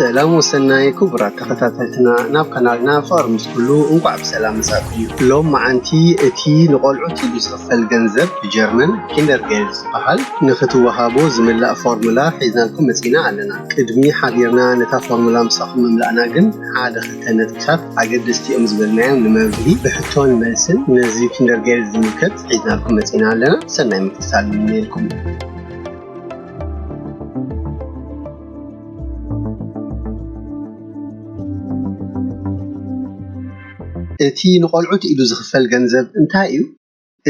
ሰላም ወሰናይ ክቡራት ተኸታተልትና፣ ናብ ካናልና ፍቕሪ ምስ ኩሉ እንቋዕ ብሰላም መጻእኩም። ሎም መዓንቲ እቲ ንቆልዑት ኢሉ ዝኽፈል ገንዘብ ብጀርመን ኪንደርጌልድ ዝበሃል ንኽትወሃቦ ዝምላእ ፎርሙላ ሒዝናልኩም መጺና ኣለና። ቅድሚ ሓቢርና ነታ ፎርሙላ ምሳኹም ምምላእና ግን ሓደ ክልተ ነጥብታት ኣገደስቲ እዮም ዝበልናዮም ንመብርሂ ብሕቶን መልስን ነዚ ኪንደርጌልድ ዝምልከት ሒዝናልኩም መጺና ኣለና። ሰናይ ምክትታል ንምነየልኩም። እቲ ንቆልዑት ኢሉ ዝኽፈል ገንዘብ እንታይ እዩ?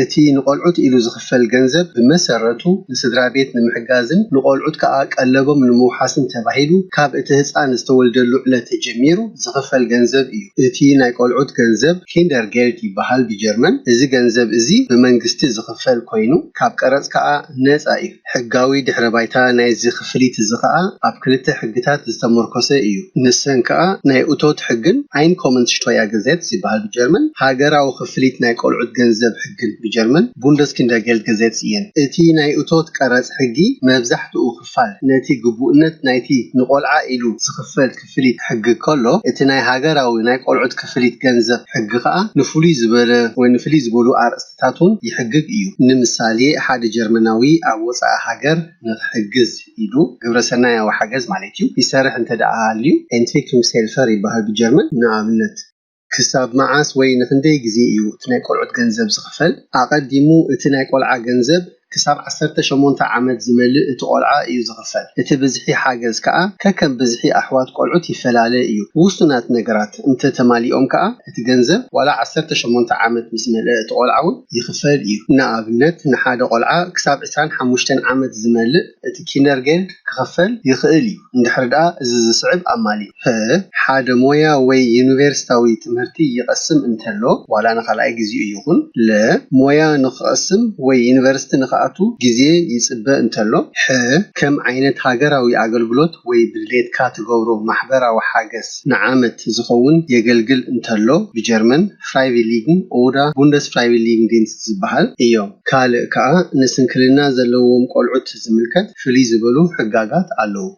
እቲ ንቆልዑት ኢሉ ዝኽፈል ገንዘብ ብመሰረቱ ንስድራ ቤት ንምሕጋዝን ንቆልዑት ከኣ ቀለቦም ንምውሓስን ተባሂሉ ካብ እቲ ህጻን ዝተወልደሉ ዕለት ጀሚሩ ዝኽፈል ገንዘብ እዩ። እቲ ናይ ቆልዑት ገንዘብ ኪንደርጌልድ ይበሃል ብጀርመን። እዚ ገንዘብ እዚ ብመንግስቲ ዝኽፈል ኮይኑ ካብ ቀረጽ ከኣ ነጻ እዩ። ሕጋዊ ድሕረ ባይታ ናይዚ ክፍሊት እዚ ከኣ ኣብ ክልተ ሕግታት ዝተመርኮሰ እዩ። ንሰን ከኣ ናይ ኡቶት ሕግን ኣይንኮመንስሽቶያ ገዜት ዝበሃል ብጀርመን፣ ሃገራዊ ክፍሊት ናይ ቆልዑት ገንዘብ ሕግን ብጀርመን፣ ቡንደስኪንደርጌልድ ገዜት እየን። እቲ ናይ ኡቶት ቀረጽ ሕጊ መብዛሕትኡ ክፋል ነቲ ግቡእነት ናይቲ ንቆልዓ ኢሉ ዝኽፈል ክፍሊት ሕጊ ከሎ፣ እቲ ናይ ሃገራዊ ናይ ቆልዑት ክፍሊት ገንዘብ ሕጊ ከኣ ንፍሉይ ዝበለ ወይ ንፍልይ ዝበሉ ኣርእስትታት እውን ይሕግግ እዩ። ንምሳሌ፣ ሓደ ጀርመናዊ ኣብ ወጻኢ ሃገር ንኽሕግዝ ኢሉ ግብረሰናያዊ ሓገዝ ማለት እዩ ይሰርሕ እንተ ደኣ ሃልዩ፣ ኤንትሪክቱም ሴልፈር ይበሃል ብጀርመን። ንኣብነት፣ ክሳብ መዓስ ወይ ንኽንደይ ግዜ እዩ እቲ ናይ ቆልዑት ገንዘብ ዝኽፈል? ኣቐዲሙ እቲ ናይ ቆልዓ ገንዘብ ክሳብ ዓሰርተ ሸሞንተ ዓመት ዝመልእ እቲ ቆልዓ እዩ ዝኽፈል። እቲ ብዝሒ ሓገዝ ከኣ ከከም ብዝሒ ኣሕዋት ቆልዑት ይፈላለ እዩ። ውሱናት ነገራት እንተ ተማሊኦም ከኣ እቲ ገንዘብ ዋላ ዓሰርተ ሸሞንተ ዓመት ምስ መልአ እቲ ቆልዓ እውን ይኽፈል እዩ። ንኣብነት፣ ንሓደ ቆልዓ ክሳብ ዕስራን ሓሙሽተን ዓመት ዝመልእ እቲ ኪንደርጌልድ ክኽፈል ይኽእል እዩ። እንድሕሪ ደኣ እዚ ዝስዕብ ኣማሊኡ። ሀ፣ ሓደ ሞያ ወይ ዩኒቨርሲታዊ ትምህርቲ ይቐስም እንተሎ፣ ዋላ ንኻልኣይ ግዜኡ ይኹን፣ ለ፣ ሞያ ንኽቐስም ወይ ዩኒቨርሲቲ ንኽኣቱ ግዜ ይጽበ እንተሎ፣ ሐ፣ ከም ዓይነት ሃገራዊ ኣገልግሎት ወይ ብድሌትካ ትገብሮ ማሕበራዊ ሓገዝ ንዓመት ዝኸውን የገልግል እንተሎ፣ ብጀርመን ፍራይቪሊግን ኦዳ ቡንደስ ፍራይቪሊግን ዴንስት ዝበሃል እዮም። ካልእ ከኣ ንስንክልና ዘለዎም ቆልዑት ዝምልከት ፍልይ ዝበሉ ሕጋጋት ኣለዉ።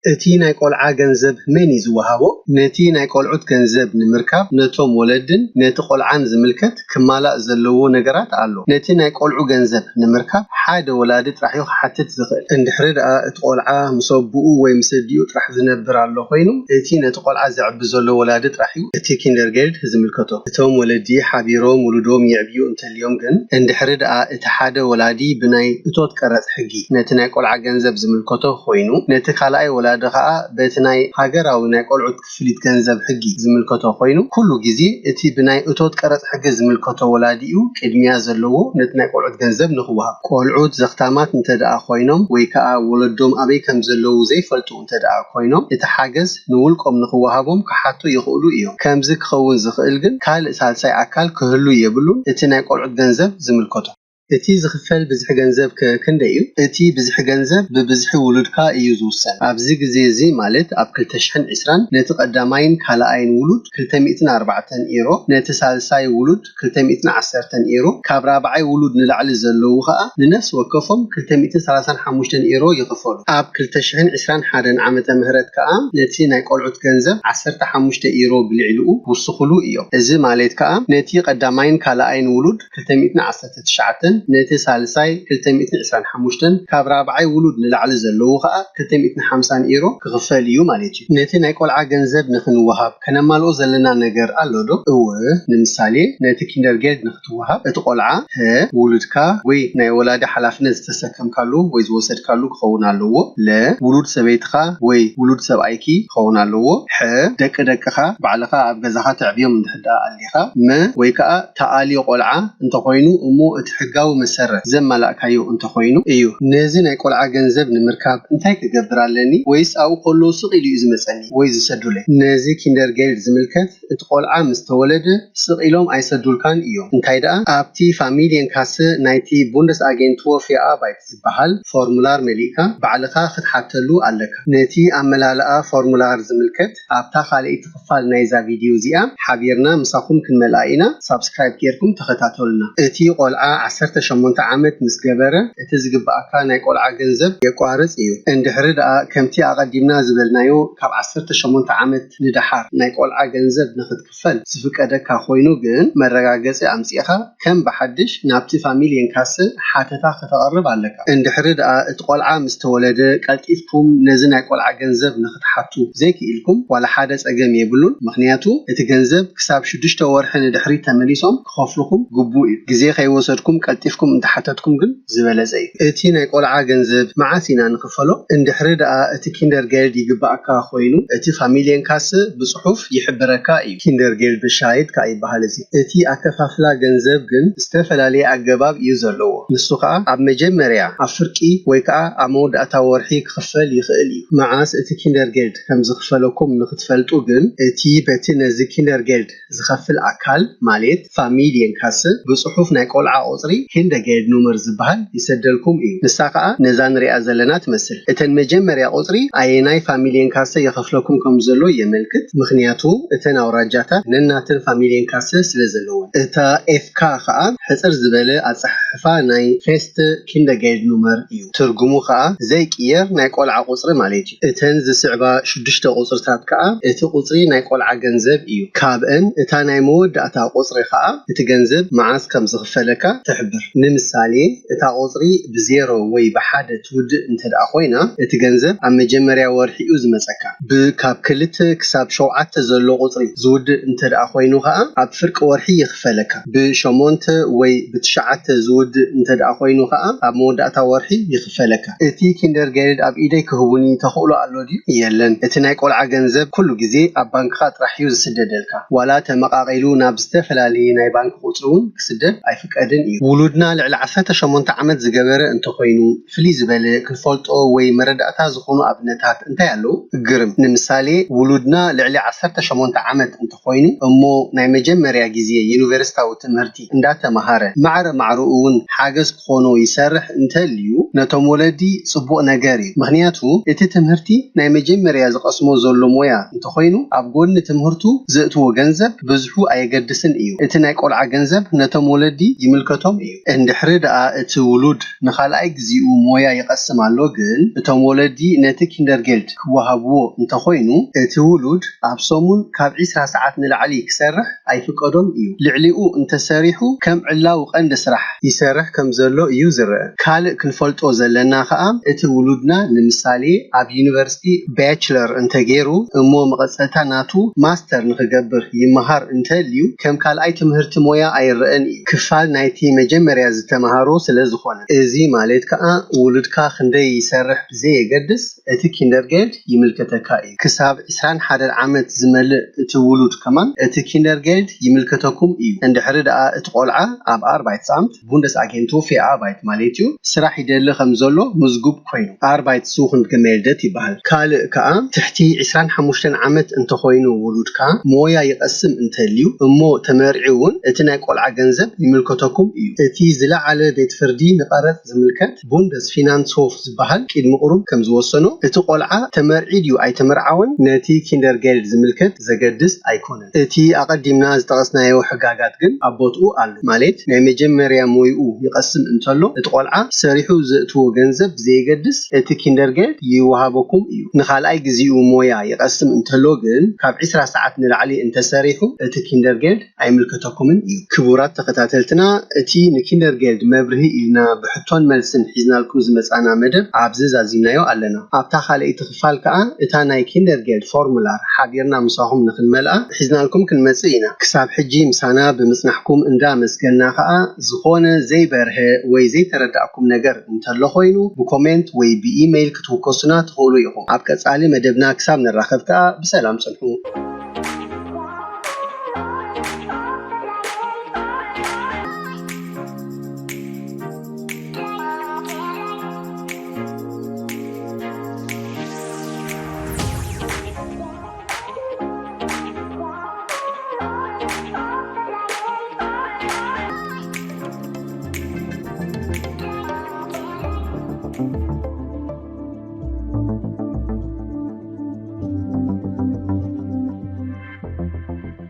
እቲ ናይ ቆልዓ ገንዘብ መን እዩ ዝወሃቦ? ነቲ ናይ ቆልዑት ገንዘብ ንምርካብ ነቶም ወለድን ነቲ ቆልዓን ዝምልከት ክማላእ ዘለዎ ነገራት ኣሎ። ነቲ ናይ ቆልዑ ገንዘብ ንምርካብ ሓደ ወላዲ ጥራሕ እዩ ክሓትት ዝኽእል። እንድሕሪ ደኣ እቲ ቆልዓ ምስ ኣቦኡ ወይ ምስ ኣዲኡ ጥራሕ ዝነብር ኣሎ ኮይኑ፣ እቲ ነቲ ቆልዓ ዘዕቢ ዘሎ ወላዲ ጥራሕ እዩ እቲ ኪንደርጌልድ ዝምልከቶ። እቶም ወለዲ ሓቢሮም ውሉዶም የዕብዩ እንተልዮም ግን፣ እንድሕሪ ደኣ እቲ ሓደ ወላዲ ብናይ እቶት ቀረጽ ሕጊ ነቲ ናይ ቆልዓ ገንዘብ ዝምልከቶ ኮይኑ፣ ነቲ ካልኣይ ወላዲ ከኣ በቲ ናይ ሃገራዊ ናይ ቆልዑት ክፍሊት ገንዘብ ሕጊ ዝምልከቶ ኮይኑ፣ ኩሉ ግዜ እቲ ብናይ እቶት ቀረጽ ሕጊ ዝምልከቶ ወላዲ እዩ ቅድሚያ ዘለዎ ነቲ ናይ ቆልዑት ገንዘብ ንኽወሃብ። ቆልዑት ዘኽታማት እንተ ደኣ ኮይኖም ወይ ከኣ ወለዶም ኣበይ ከም ዘለዉ ዘይፈልጡ እንተ ደኣ ኮይኖም፣ እቲ ሓገዝ ንውልቆም ንኽወሃቦም ክሓቱ ይኽእሉ እዮም። ከምዚ ክኸውን ዝኽእል ግን ካልእ ሳልሳይ ኣካል ክህሉ የብሉን፣ እቲ ናይ ቆልዑት ገንዘብ ዝምልከቶ። እቲ ዝኽፈል ብዝሒ ገንዘብ ከ ክንደይ እዩ? እቲ ብዝሒ ገንዘብ ብብዝሒ ውሉድካ እዩ ዝውሰን። ኣብዚ ግዜ እዚ ማለት ኣብ ክልተ ሽሕን ዕስራን ነቲ ቀዳማይን ካልኣይን ውሉድ ክልተ ሚእትን ኣርባዕተን ኤሮ፣ ነቲ ሳልሳይ ውሉድ ክልተ ሚእትን ዓሰርተን ኤሮ፣ ካብ ራብዓይ ውሉድ ንላዕሊ ዘለዉ ከኣ ንነፍሲ ወከፎም ክልተ ሚእትን ሰላሳን ሓሙሽተን ኤሮ ይኽፈሉ። ኣብ ክልተ ሽሕን ዕስራን ሓደን ዓመተ ምህረት ከኣ ነቲ ናይ ቆልዑት ገንዘብ ዓሰርተ ሓሙሽተ ኤሮ ብልዕሊኡ ክውስኹሉ እዮም። እዚ ማለት ከኣ ነቲ ቀዳማይን ካልኣይን ውሉድ ክልተ ሚእትን ዓሰርተ ትሽዓተን፣ ነቲ ሳልሳይ ክልተ ሚእትን ዕስራን ሓሙሽተን፣ ካብ ራብዓይ ውሉድ ንላዕሊ ዘለዉ ከኣ ክልተ ሚእትን ሓምሳን ኤሮ ክኽፈል እዩ ማለት እዩ። ነቲ ናይ ቆልዓ ገንዘብ ንኽንወሃብ ከነማልኦ ዘለና ነገር ኣሎ ዶ? እወ፣ ንምሳሌ ነቲ ኪንደርጌልድ ንኽትወሃብ እቲ ቆልዓ፣ ሀ፣ ውሉድካ ወይ ናይ ወላዲ ሓላፍነት ዝተሰከምካሉ ወይ ዝወሰድካሉ ክኸውን ኣለዎ። ለ፣ ውሉድ ሰበይትኻ ወይ ውሉድ ሰብኣይኪ ክኸውን ኣለዎ። ሐ፣ ደቂ ደቅኻ ባዕልኻ ኣብ ገዛኻ ተዕብዮም እንድሕር ደኣ ኣሊኻ። መ፣ ወይ ከኣ ተኣልዮ ቆልዓ እንተኾይኑ እሞ እቲ ሕጋዊ መሰረት ዘማላእካዮ እንተኾይኑ እዩ። ነዚ ናይ ቆልዓ ገንዘብ ንምርካብ እንታይ ክገብር ኣለኒ? ወይስ ኣብኡ ከሎ ስቕ ኢሉ እዩ ዝመጸኒ ወይ ዝሰዱለይ? ነዚ ኪንደርጌልድ ዝምልከት እቲ ቆልዓ ምስ ተወለደ ስቕ ኢሎም ኣይሰዱልካን እዮም። እንታይ ደኣ ኣብቲ ፋሚልየንካሰ ናይቲ ቡንደስኣጌንቱር ፊር ኣርባይት ዝበሃል ፎርሙላር መሊእካ ባዕልኻ ክትሓተሉ ኣለካ። ነቲ ኣመላልኣ ፎርሙላር ዝምልከት ኣብታ ካልኣይቲ ክፋል ናይዛ ቪድዮ እዚኣ ሓቢርና ምሳኹም ክንመልኣ ኢና። ሳብስክራይብ ጌርኩም ተኸታተሉና። እቲ ቆልዓ ዓሰርተ ዓሰርተ ሸሞንተ ዓመት ምስ ገበረ፣ እቲ ዝግባኣካ ናይ ቆልዓ ገንዘብ የቋርጽ እዩ። እንድሕሪ ደኣ ከምቲ ኣቐዲምና ዝበልናዮ ካብ ዓሰርተ ሸሞንተ ዓመት ንደሓር ናይ ቆልዓ ገንዘብ ንኽትክፈል ዝፍቀደካ ኮይኑ ግን፣ መረጋገጺ ኣምጺእኻ ከም ብሓድሽ ናብቲ ፋሚልየን ካሰ ሓተታ ከተቕርብ ኣለካ። እንድሕሪ ደኣ እቲ ቆልዓ ምስ ተወለደ ቀልጢፍኩም ነዚ ናይ ቆልዓ ገንዘብ ንኽትሓቱ ዘይክኢልኩም ዋላ ሓደ ጸገም የብሉን። ምኽንያቱ እቲ ገንዘብ ክሳብ ሽዱሽተ ወርሒ ንድሕሪት ተመሊሶም ክኸፍሉኹም ግቡእ እዩ። ግዜ ከይወሰድኩም ቀልጢፍኩም እንተሓተትኩም ግን ዝበለጸ እዩ። እቲ ናይ ቆልዓ ገንዘብ መዓስ ኢና ንኽፈሎ? እንድሕሪ ደኣ እቲ ኪንደርገርድ ይግባኣካ ኮይኑ፣ እቲ ፋሚልየን ካሰ ብጽሑፍ ይሕብረካ እዩ። ኪንደርገርድ ብሻይት ከኣ ይበሃል እዚ። እቲ ኣከፋፍላ ገንዘብ ግን ዝተፈላለየ ኣገባብ እዩ ዘለዎ። ንሱ ከኣ ኣብ መጀመርያ፣ ኣብ ፍርቂ ወይ ከኣ ኣብ መወዳእታ ወርሒ ክኽፈል ይኽእል እዩ። መዓስ እቲ ኪንደርገርድ ከም ዝኽፈለኩም ንኽትፈልጡ ግን፣ እቲ በቲ ነዚ ኪንደርገርድ ዝኸፍል ኣካል ማለት ፋሚልየን ካሰ ብጽሑፍ ናይ ቆልዓ ቁጽሪ ኪንደርገርድ ኑመር ዝበሃል ይሰደልኩም እዩ። ንሳ ከኣ ነዛ ንሪኣ ዘለና ትመስል። እተን መጀመርያ ቁጽሪ ኣየናይ ፋሚልየን ካሰ ይኸፍለኩም ከም ዘሎ የመልክት። ምኽንያቱ እተን ኣውራጃታት ነናተን ፋሚልየን ካሰ ስለ ዘለወን። እታ ኤፍ ካ ከኣ ሕጽር ዝበለ ኣጸሓሕፋ ናይ ፌስት ኪንደርገርድ ኑመር እዩ። ትርጉሙ ከኣ ዘይቅየር ናይ ቆልዓ ቁጽሪ ማለት እዩ። እተን ዝስዕባ ሽዱሽተ ቁጽርታት ከኣ እቲ ቁጽሪ ናይ ቆልዓ ገንዘብ እዩ። ካብአን እታ ናይ መወዳእታ ቁጽሪ ከኣ እቲ ገንዘብ መዓስ ከም ዝኽፈለካ ትሕብር። ንምሳሌ፣ እታ ቁጽሪ ብዜሮ ወይ ብሓደ ትውድእ እንተ ደኣ ኮይና፣ እቲ ገንዘብ ኣብ መጀመርያ ወርሒ እዩ ዝመጸካ። ብ ካብ ክልተ ክሳብ ሸውዓተ ዘሎ ቁጽሪ ዝውድእ እንተ ደኣ ኮይኑ ከኣ፣ ኣብ ፍርቂ ወርሒ ይኽፈለካ። ብሸሞንተ ወይ ብትሽዓተ ዝውድእ እንተ ደኣ ኮይኑ ከኣ፣ ኣብ መወዳእታ ወርሒ ይኽፈለካ። እቲ ኪንደርገርድ ኣብ ኢደይ ክህቡኒ ተኽእሎ ኣሎ ድዩ? የለን። እቲ ናይ ቆልዓ ገንዘብ ኩሉ ግዜ ኣብ ባንክኻ ጥራሕ እዩ ዝስደደልካ። ዋላ ተመቓቒሉ ናብ ዝተፈላለየ ናይ ባንክ ቁጽሪ እውን ክስደድ ኣይፍቀድን እዩ። ውሉድና ልዕሊ ዓሰርተ ሸሞንተ ዓመት ዝገበረ እንተኾይኑ፣ ፍልይ ዝበለ ክንፈልጦ ወይ መረዳእታ ዝኾኑ ኣብነታት እንታይ ኣለዉ? ግርም። ንምሳሌ፣ ውሉድና ልዕሊ ዓሰርተ ሸሞንተ ዓመት እንተኾይኑ፣ እሞ ናይ መጀመርያ ግዜ ዩኒቨርሲታዊ ትምህርቲ እንዳተማሃረ፣ ማዕረ ማዕረኡ እውን ሓገዝ ክኾኖ ይሰርሕ እንተልዩ፣ ነቶም ወለዲ ጽቡቕ ነገር እዩ። ምኽንያቱ፣ እቲ ትምህርቲ ናይ መጀመርያ ዝቐስሞ ዘሎ ሞያ እንተኾይኑ፣ ኣብ ጎኒ ትምህርቱ ዘእትዎ ገንዘብ ብዝሑ ኣየገድስን እዩ። እቲ ናይ ቆልዓ ገንዘብ ነቶም ወለዲ ይምልከቶም እዩ። እንድሕሪ ደኣ እቲ ውሉድ ንኻልኣይ ግዜኡ ሞያ ይቐስም ኣሎ፣ ግን እቶም ወለዲ ነቲ ኪንደርጌልድ ክወሃብዎ እንተኾይኑ፣ እቲ ውሉድ ኣብ ሰሙን ካብ ዒስራ ሰዓት ንላዕሊ ክሰርሕ ኣይፍቀዶም እዩ። ልዕሊኡ እንተሰሪሑ ከም ዕላዊ ቀንዲ ስራሕ ይሰርሕ ከም ዘሎ እዩ ዝረአ። ካልእ ክንፈልጦ ዘለና ከኣ እቲ ውሉድና ንምሳሌ ኣብ ዩኒቨርሲቲ ባችለር እንተገይሩ እሞ መቐጸልታ ናቱ ማስተር ንኽገብር ይመሃር እንተልዩ ከም ካልኣይ ትምህርቲ ሞያ ኣይረኣን እዩ። ክፋል ናይቲ መጀመርያ ዝተመሃሮ ስለ ዝኾነ። እዚ ማለት ከኣ ውሉድካ ክንደይ ይሰርሕ ብዘየገድስ እቲ ኪንደርጌልድ ይምልከተካ እዩ። ክሳብ ዒስራን ሓደን ዓመት ዝመልእ እቲ ውሉድ ከማን እቲ ኪንደርጌልድ ይምልከተኩም እዩ። እንድሕሪ ደኣ እቲ ቆልዓ ኣብ ኣርባይት ሳምት ቡንደስ ኣጌንቱ ፌ ኣርባይት ማለት እዩ ስራሕ ይደሊ ከም ዘሎ ምዝጉብ ኮይኑ ኣርባይት ሱኹንድ ገመልደት ይበሃል። ካልእ ከኣ ትሕቲ ዒስራን ሓሙሽተን ዓመት እንተኾይኑ ውሉድካ ሞያ ይቐስም እንተልዩ እሞ ተመርዒ እውን እቲ ናይ ቆልዓ ገንዘብ ይምልከተኩም እዩ። እቲ ዝለዓለ ቤት ፍርዲ ንቐረጽ ዝምልከት ቡንደስ ፊናንስሆፍ ዝበሃል ቅድሚ ቁሩብ ከም ዝወሰኖ፣ እቲ ቆልዓ ተመርዒ ድዩ ኣይተመርዓወን ነቲ ኪንደርጌልድ ዝምልከት ዘገድስ ኣይኮነን። እቲ ኣቐዲምና ዝጠቐስናዮ ሕጋጋት ግን ኣብ ቦትኡ ኣሎ። ማለት ናይ መጀመርያ ሞይኡ ይቐስም እንተሎ፣ እቲ ቆልዓ ሰሪሑ ዘእትዎ ገንዘብ ብዘየገድስ እቲ ኪንደርጌልድ ይወሃበኩም እዩ። ንኻልኣይ ግዜኡ ሞያ ይቐስም እንተሎ ግን ካብ ዒስራ ሰዓት ንላዕሊ እንተሰሪሑ እቲ ኪንደርጌልድ ኣይምልከተኩምን እዩ። ክቡራት ተኸታተልትና፣ እቲ ንኪንደርጌልድ መብርሂ ኢልና ብሕቶን መልስን ሒዝናልኩም ዝመጻና መደብ ኣብዚ ዛዚምናዮ ኣለና። ኣብታ ካልኣይቲ ክፋል ከኣ እታ ናይ ኪንደርጌልድ ፎርሙላር ሓቢርና ምሳኹም ንኽንመልኣ ሒዝናልኩም ክንመጽእ ኢና። ክሳብ ሕጂ ምሳና ብምጽናሕኩም እንዳመስገና ከኣ ዝኾነ ዘይበርሀ ወይ ዘይተረዳእኩም ነገር እንተሎ ኮይኑ ብኮሜንት ወይ ብኢሜይል ክትውከሱና ትኽእሉ ኢኹም። ኣብ ቀጻሊ መደብና ክሳብ ንራኸብ ከኣ ብሰላም ጽንሑ።